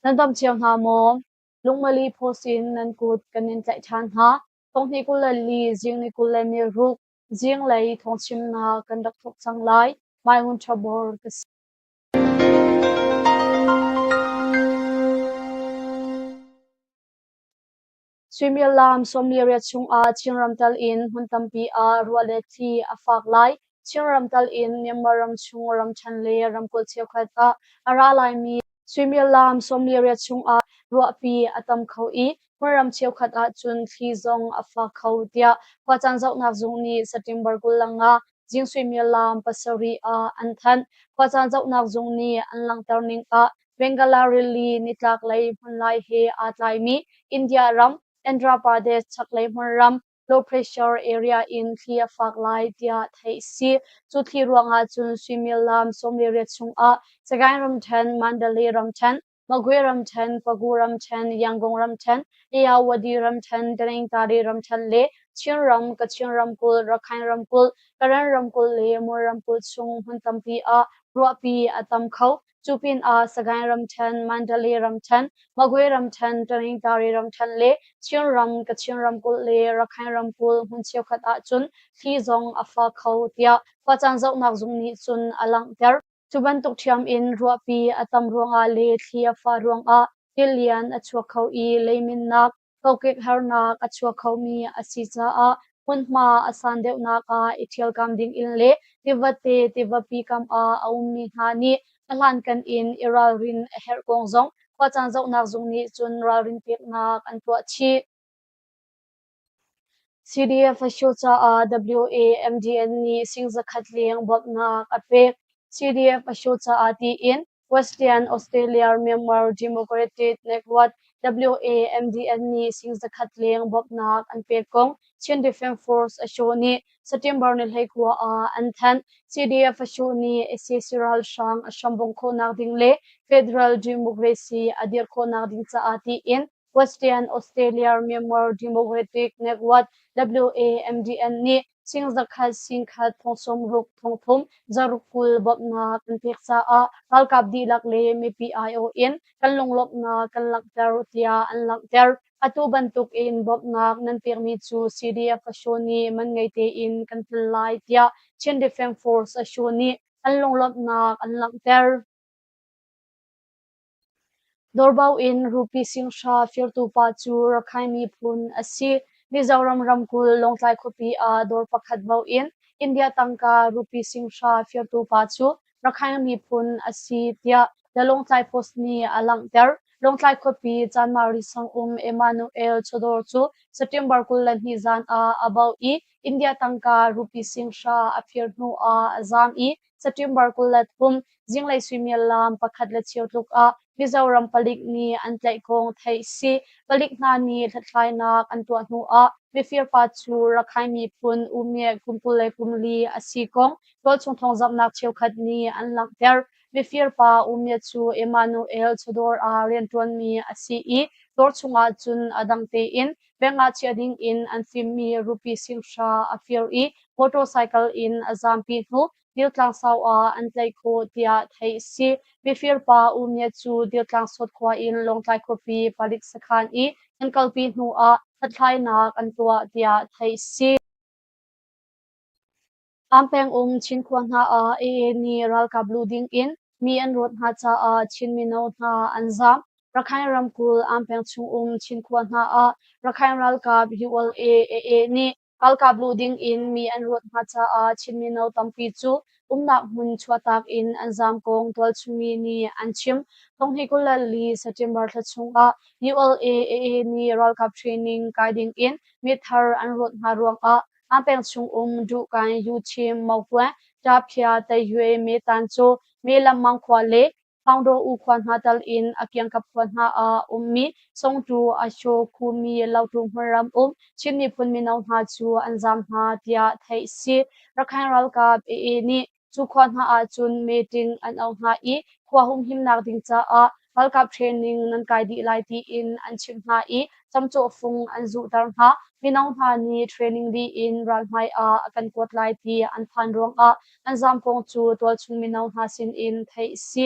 Nan dam cio hna maw? Lungmali post in nan kut kan in tlaih ṭhan hna. Thonghnih 24 zing ni 26 zinglei thawngchimnak kan rak thawk cang lai. Mai Ngun Ṭha Bor ka si. Suimilam 18 chungah Chinram tal in hmun tampi ah ruah le thli a fak lai. Chinram tal in Myanmar ram chung ramṭhen le ramkulh cheukhat ah a ra laimi suimilam 18 chungah ruahpi a tam kho i hmunram cheukhat ahcun thli zong a fak kho tiah khuacaan zohnak zung nih September 25 zing suimilam 7 ah an thanh. Khuacaan zohnak zung nih an langhter ning ah Bengala rili nitlaklei hmunlai he aa tlaimi India ram Andhra Pradesh chaklei hmunram low pressure area in thli a fak lai tiah theih a si. Cu thli ruangah cun suimilam 18 chungah Sagaing ramṭhen, Mandalay ramṭhen, Magwe ramṭhen, Pagu ramṭhen, Yangon ramṭhen, Ayeyawady ramṭhen, Taningtari ramṭhen le Chinram, Kachin ramkulh, Rakhine ramkulh, Karen ramkulh le Mon ramkulh chung hmun tampi ah ruahpi a tam kho. Cu pinah Sagaing ramṭhen, Mandalay ramṭhen, Magwe ramṭhen, Taningtari ramṭhen le Chinram, Kachin ramkulh le Rakhine ramkulh hmun cheukhat ahcun thli zong a fak kho tiah khuacaan zohnak zung nih cun a langhter. Cu bantuk ṭhiam in ruahpi a tam ruangah le thli a fah ruangah tilian a chuak kho i leiminnak, kokek harnak a chuak khomi a si caah hmunhma a san deuhnak ah i ṭhialkam dingin le tivate tivapi kam ah a ummi hna nih a hlankan in i ralrin a herh kong zong khuacaan zohnak zung nih cun ralrin peknak an tuah chih. CDF Asho caah WAMDN nih sing zakhat leng bawmhnak a pek. CDF Asho caah tiin Western Australia Myanmar Democratic Network WAMDN nih sing zakhat leng bawmhnak an pek kong Chin Defence Force Asho nih September ni 19 ah an thanh. CDF Asho nih sac ralhrang a hrambongh khawhnak ding le Federal Democracy a dirh khawhnak ding caah tiin Western Australia Myanmar Democratic Network WAMDN nih sing zakhat singkhat thong sawmruk thong thum zaruk 20 bawmhnak kan pek caah ralkap dihlak le mipi aiawh in kan lunglawmhnak kan langhter tiah an langhter. Atu bantuk in bawmhnak nan pekmi cu CDF Asho nih man ngei tein kan tel lai tiah Chin Defence Force Asho nih an lunglawmhnak an langhter. Dawrbau in rupee singhra firtu pa cu Rakhine miphun a si. Mizoram ramkulh Lawngtlai khuapi ah dawr pakhat bau in India tangka rupee singhra firtu pa cu Rakhine miphun a si tiah The Lawngtlai Post nih a langhter. Lawngtlai khuapi Chanmari sang um Emmanuel Chawdawr cu September 22 zan ah a bauh i India tangka rupee singhra a fir hnu ah a zaam i September 23 zinglei suimilam pakhat le cheu tluk ah Mizoram palik nih an tlaih kong theih si. Palik hna nih hlathlainak an tuah hnu ah mifir pa cu Rakhine miphun U Myat kum 24 a si kong tualchung thawngzamhnak cheukhat nih an langhter. Mifir pa U Myat cu Emmanuel chawdawr ah rianṭuanmi a si i dawr chungah cun a dang tein bank ah chiah ding in an fimmi rupee singhra a fir i motorcycle in a zampi hnu Diltlang sau ah an tlaih khawh tiah theih a si. Mifir pa U Myat cu Diltlang Sawt khua in Lawngtlai khuapi palik sakhan i an kalpi hnu ah hlathlainak an tuah tiah theih a si. Am peng um Chin khua hna ah AA nih ralkap luh ding in mi an rawt hna caah Chin mino hna an zaam. Rakhine ramkulh Am peng chung um Chin khua hna ah Rakhine ralkap ULA AA nih Ralkap luh ding in mi an ruat hna caah Chin mino tampi cu umnak hmun chuahtak in an zaam kong tualchungmi nih an chim. Thonghnih 24 September thla chungah ULA AA nih ralkap training kai ding in mithar an ruat hna ruangah Ampeng chung um Duhkan, Yuchim, Mohuan, Taphia, Taiyue, Metan cu Melammang khua le Thangdaw u khua hna tal in a kiangkap khua hna ah ummi Songtu, Asho, Khumi, Lautu hmunram um Chin miphun mino hna cu an zaam hna tiah theih a si. Rakhine ralkap AA nih cu khua hna ahcun meeting an auh hna i khua humhimnak ding caah ralkap training nan kai dih lai tiin an chimh hna i camcawhfung an zuhter hna. Mino hna nih training dih in ralhmai ah a kan kuat lai ti an phan ruangah An zaam kong cu tualchung mino hna sinin theih a si.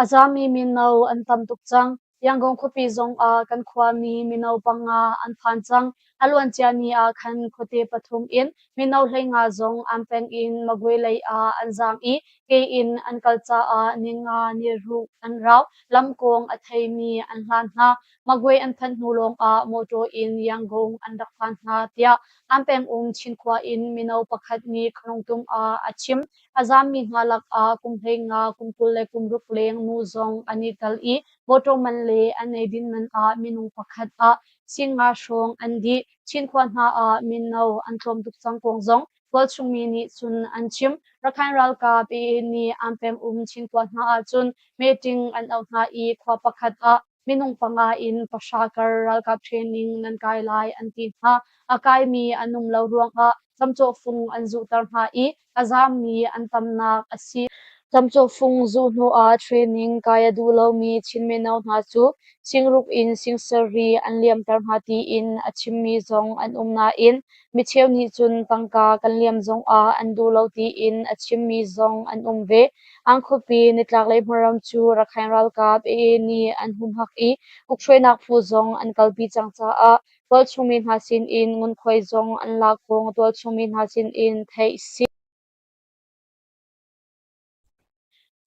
A zaammi mino an tam tuk cang. Yangon khuapi zongah kan khuami mino panga an phan cang. A luancia ni ah khan khuate pathum in mino 15 zong an peng in Magwe lei ah an zaam i ke in an kal caah ninga niruk an rau. Lamkawng a theimi an hlan hna. Magwe an phanh hnu lawngah mawṭaw in Yangon an rak phan hna, tiah an pengum Cinkhua in mino pakhat nih Khanungtum ah a chim. A zaammi hna lakah kum 15, kum 20 le kum ruk leng nu zong an i tel i mawṭaw man le an eidin man ah minung pakhat ah 5000 hrawng an dih. Cinkhua hna ah mino an tlawm tuk cang kong zong tualchung mi nih cun an chim. Rakhine ralkap AA nih an pengum Cinkhua hna ahcun meeting an auh hna i khua pakhat ah minung panga in pahra kar ralkap training nan kai lai an ti hna. A kaimi an um lo ruangah camcawhfung an zuhter hna i a zaammi an tamnak a si. Camcawhfung zuh hnuah training kai a duh lomi Chin mino hna cu singruk in singsarih an liamter hna tiin a chimmi zong an um nain micheu nih cun tangka kan liam zongah an duh lo tiin a chimmi zong an um ve. An khuapi nitlaklei hmunram cu Rakhine ralkap AA nih an humhak i ukhruainak phu zong an kalpi cang caah tualchungmi hna sinin ngunkhuai zong an lak kong tualchungmi hna sinin theih a si.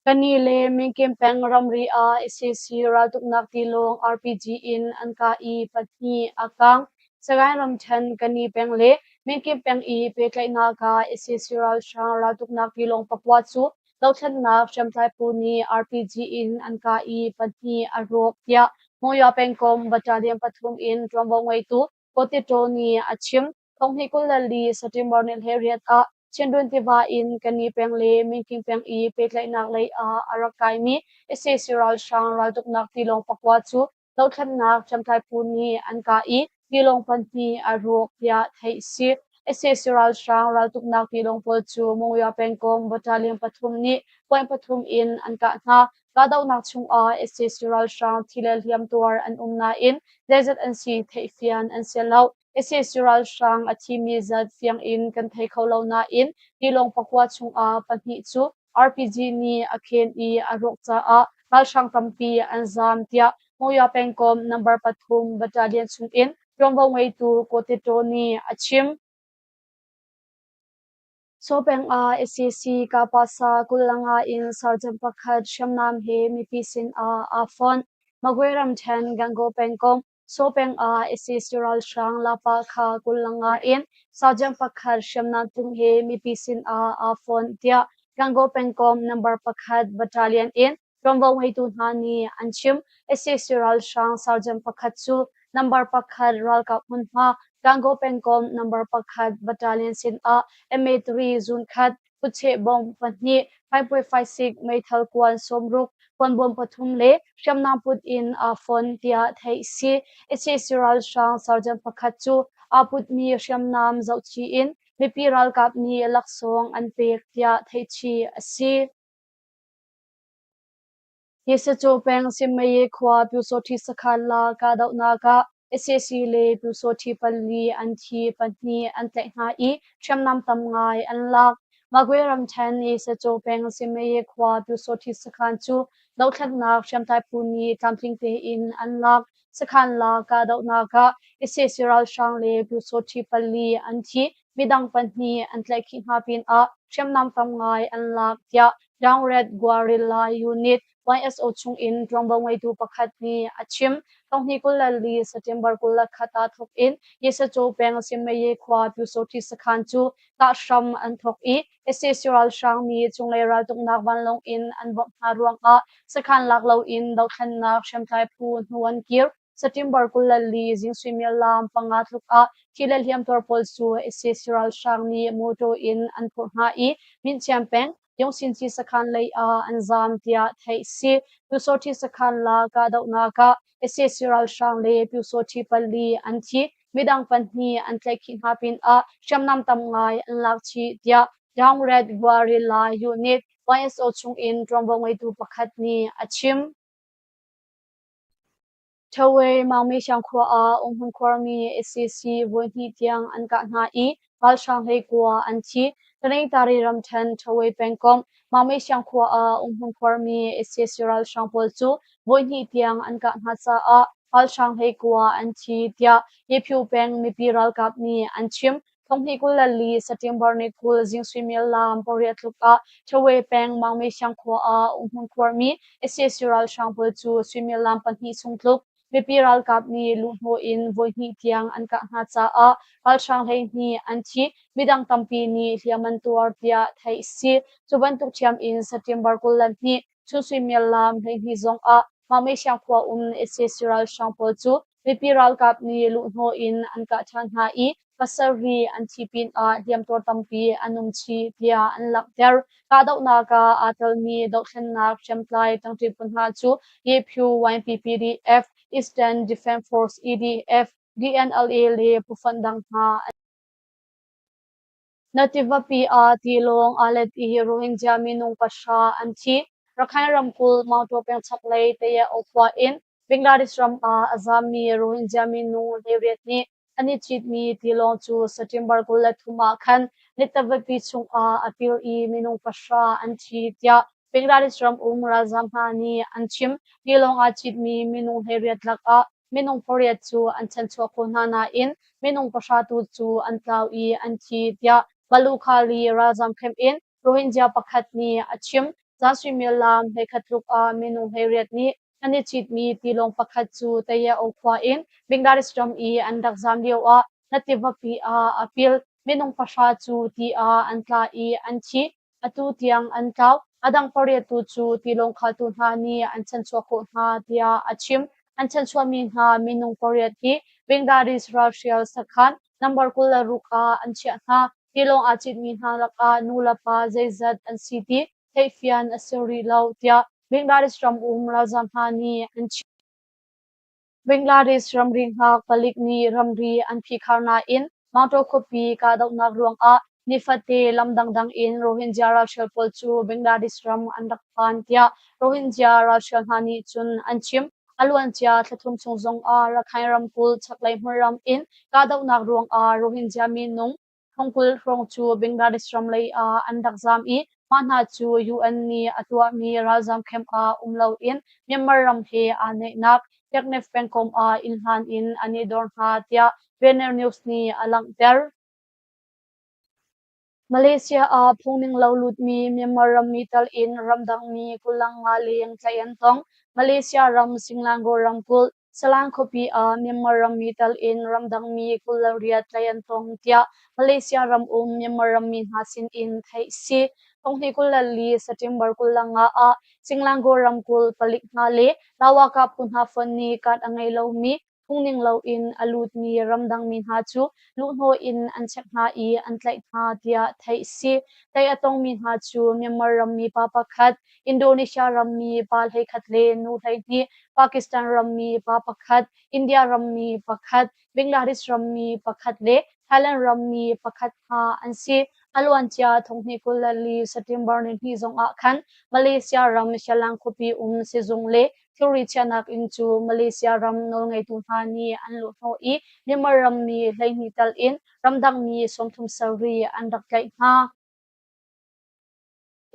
Kani le Minkim peng ramri ah sac raltuknak tilawng RPG in an kah i pahnih a kang. Sagaing ramṭhen Kani peng le Minkim peng i pehtlaihnak ah sac ralhrang raltuknak tilawng pakua cu dothlennak hriamtlai phu nih RPG in an kah i pahnih a rawk tiah Monywa pengkomh battalion pathum in ṭuanvo ngeitu Kawtitaw nih a chim. 2024 September ni 18 ah Chinrun tiva in Kani peng le Minking peng i pehtlaihnak lei ah a rak kaimi sac ralhrang raltuknak tilawng pakua cu dothlennak hriamtlai phu nih an kah i tilawng pahnih a rawk tiah theih a si. Sac ralhrang raltuknak tilawng pawl cu Monywa pengkomh battalion pathum nih point pathum in an kah hna. Kahdohnak chungah sac ralhrang thi le hliamtuar an um nain zeizat an si theihfian an si lo. Sac ralhrang a thimi zat fiang in kan thei kho lo nain tilawng pakua chungah pahnih cu RPG nih a khen i a rawk caah ralhrang tampi an zaam tiah Monywa pengkomh number pathum battalion chungin ṭuanvo ngeitu Kawtitaw nih a chim. Saw peng ah sac kahpasa 25 in sergeant pakhat hriamnam he mipi sin ah aa fonh. Magwe ramṭhen Gangaw pengkomh Saw peng ah sac ralhrang lapa kha 25 in sergeant pakhat hriamnam tung he mipi sin ah aa fonh tiah Gangaw pengkomh number pakhat battalion in ṭuanvo ngeitu hna nih an chim. Sac ralhrang sergeant pakhat cu number pakhat ralkap hmunhma Gangaw pengkomh number pakhat battalion sinah MA3 zun khat, kutcheh bawng pahnih, 5.56 meithal kuan 60, kuanbawm pathum le hriamnam put in aa fon tiah theih a si. Sac ralhrang sergeant pakhat cu aa putmi hriamnam zohchih in mipi ralkap nih laksawng an pek tiah theihchih a si. Yesacu peng Simmaye khua Pyusawhti sakhan la kahdohnak ah sac le Pyusawhti pali an thi pahnih an tlaih hna i hriamnam tam ngai an lak. Magwe ramṭhen Yesacu peng Simmaye khua Pyusawhti sakhan cu dothlatnak hriamtlai phu nih tlamtling tein an lak. Sakhan la kahdohnak ah sac ralhrang le Pyusawhti pali an thi. Midang pahnih an tlaihkhih hna pinah hriamnam tam ngai an lak tiah Down Red Guerrilla Unit YSO chungin ṭuanvo ngeitu pakhat nih a chim. 2024 September 21 ah thawk in Yesaco peng Simmaye khua Pyusawhti sakhan cu kah hram an thawk i sac ralhrang nih cunglei raltuknak vanlawng in an bawmh hna ruangah sakhan lak loin dothlennak hriamtlai phu hnu an kir. September 24 zing suimilam panga tluk ah thi le hliamtuar pawl cu sac ralhrang nih mawṭaw in an phurh hna i Minchiam peng Yongsinci sakhan lei ah an zaam tiah theih a si. Pyusawhti sakhan la kahdohnak ah sac ralhrang le Pyusawhti pali an thi. Midang pahnih an tlaihkhih hna pinah hriamnam tam ngai an lak chih tiah Down Red Guerrilla Unit YSO chungin ṭuanvo ngeitu pakhat nih a chim. Ṭhawei Maungmesiang khua ah umhmun khuarmi sac voihnih tiang an kah hna i ralhrang hleikua an thi. Taningtari ramṭhen Ṭhawei pengkomh Maungmesiang khua ah umhmun khuarmi sac ralhrang pawl cu voihnih tiang an kah hna caah ralhrang 19 an thi tiah Yephu peng mipi ralkap nih an chim. Thonghnih 24 September ni 20 zing suimilam 8 tluk ah Ṭhawe peng Maungmesiang khua ah umhmun khuarmi sac ralhrang pawl cu suimilam 2 chung tluk mipi ralkap nih luhhnawh in voihnih tiang an kah hna caah ralhrang 12 an thi, midang tampi nih hliam an tuar tiah theih a si. Cu bantuk ṭhiam in September 22 chun suimilam 12 zong ah Maungmesiang khua um sac ralhrang pawl cu mipi ralkap nih luhhnawh in an kah ṭhan hna i 7 an thi pinah hliamtuar tampi an um chih tiah an langhter. Kahdohnak ah aa telmi dohthlennak hriamtlai ṭangṭi phu hna cu Yephu YPPDF, Eastern Defense Force EDF, DNLA le phufonh dang hna an Na tivapi ah tilawng aa let i Rohingya minung 9 an thi. Rakhine ramkulh Maungtaw peng chaklei Tayeh-o khua in Bangladesh ram ah a zaammi Rohingya minung 18 nih an i citmi tilawng cu September 23 ah khan Nitavapi chungah a pil i minung 9 an thi tiah Bangladesh ram um ralzaam hna nih an chim. Tilawng aa citmi minung 18 lakah minung 8 cu an chanchuah khawh hna nain minung 10 tu cu an tlau i an thi tiah Balukhali ralzaam camp in Rohingya pakhat nih a chim. Zan suimilam 11 tluk ah minung 18 nih an i citmi tilawng pakhat cu Tayeh-o khua in Bangladesh ram i an rak zaam lioah na tivapi ah a pil. Minung 9 cu ti ah an tla i an thi. Atu tiang an tlau. A dang 8 tu cu tilawng khaltu hna nih an chanchuah khawh hna tiah a chim. An chanchuahmi hna minung 8 hi Bangladesh ralhrial sakhan number 26 ah an chiah hna. Tilawng aa citmi hna lakah nu le pa zeizat an si ti theihfian a si rih lo tiah Bangladesh ram um ralzaam hna nih an chim. Bangladesh ramri hngak palik nih ramri an phihkhar nain Maungtaw khuapi kahdohnak ruangah nifate lam dangdang in Rohingya ralhrial pawl cu Bangladesh ram an rak phan tiah Rohingya ralhrial hna nih cun an chim. A luancia thla thum chung zongah Rakhine ramkulh chaklei hmunram in kahdohnak ruangah Rohingya minung 20,000 hrawng cu Bangladesh ram lei ah an rak zaam i mah hna cu UN nih a tuahmi ralzaam camp ah um loin Myanmar ram he aa naihnak Teknaf pengkomh ah inn hlan in an i dor hna tiah Banner News nih a langhter. Malaysia ah phungning lo lutmi Myanmar rammi tal in ramdangmi 25 leng tlaih an tong. Malaysia ram Selangor ramkulh Salang khuapi ah Myanmar rammi tal in ramdangmi 28 tlaih an tong tiah Malaysia ram um Myanmar rammi hna sin in theih a si. 2024 September 25 ah Selangor ramkulh palik hna le Lawaka phu hna fonh nih card a ngei lomi phungning loin a lutmi ramdangmi hna cu luhhnawh in an check hna i an tlaih hna tiah theih a si. Tlaih a tongmi hna cu Myanmar rammi pa pakhat, Indonesia rammi pa 11 le nu 12, Pakistan rammi pa pakhat, India rammi pakhat, Bangladesh rammi pakhat le Thailand rammi pakhat hna an si. A luancia 2024 September 2 zong ah khan Malaysia ram Sialang khuapi um sizung le thilri chiahnak inn cu Malaysia ram nawlngeitu hna nih an luhhnawh i Myanmar rammi 12 tal in ramdangmi 37 an rak tlaih hna.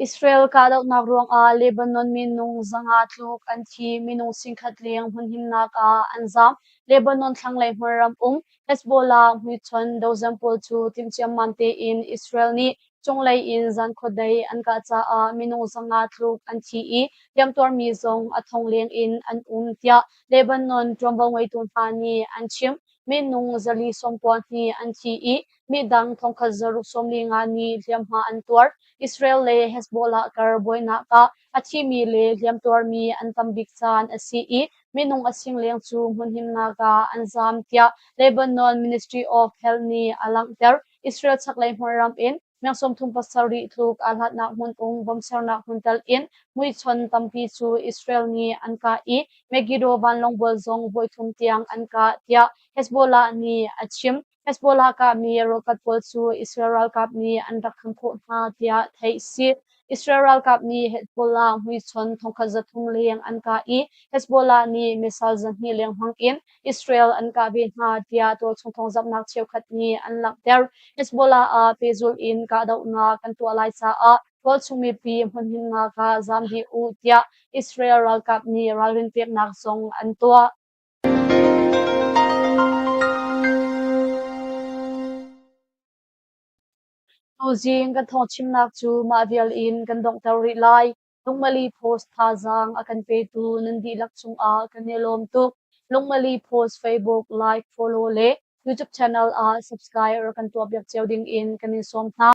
Israel kahdohnak ruangah Lebanon minung 500 tluk an thi, minung 10,000 leng hmunhimnak ah an zaam. Lebanon thlanglei hmunram um Hezbollah hmuichon dozan pawl cu timhciammam tein Israel nih cunglei in zankhuadei an kah caah minung 500 tluk an thi i hliamtuarmi zong a thong leng in an um tiah Lebanon ṭuanvo ngeitu hna nih an chim. Minung 492 an thi i midang 1645 nih hliamhma an tuar. Israel le Hezbollah kar buainak ah a thimi le hliamtuarmi an tam bik caan a si i minung a sing leng cu hmunhimnak ah an zaam tiah Lebanon Ministry of Health nih a langhter. Israel chaklei hmunram in meng 37 tluk aa hlatnak hmun um bomsernak hmun tal in muichon tampi cu Israel nih an kah i Megiddo vanlawng bual zong voithum tiang an kah tiah Hezbollah nih a chim. Hezbollah kahmi ralkap pawl cu Israel ralkap nih an rak kham khawh hna tiah theih a si. Israel ralkap nih Hezbollah hmuichon 1300 leng an kah i Hezbollah nih missile 200 leng hmang in Israel an kah ve hna tiah tualchung thawngzamhnak cheukhat nih an langhter. Hezbollah ah pehzulh in kahdohnak kan tuah lai caah. Tualchung mipi hmunhimnak ah zaam dih u tiah Israel ralkap nih ralrin peknak zong an tuah. Tuzing kan thawngchimnak cu mah vial in kan donghter rih lai. Lungmali Post thazaang a kan petu nan dihlak cungah kan i lawm tuk. Lungmali Post Facebook like, follow le YouTube channel ah subscribe rak kan tuahpiak cio ding in kan in sawm hna.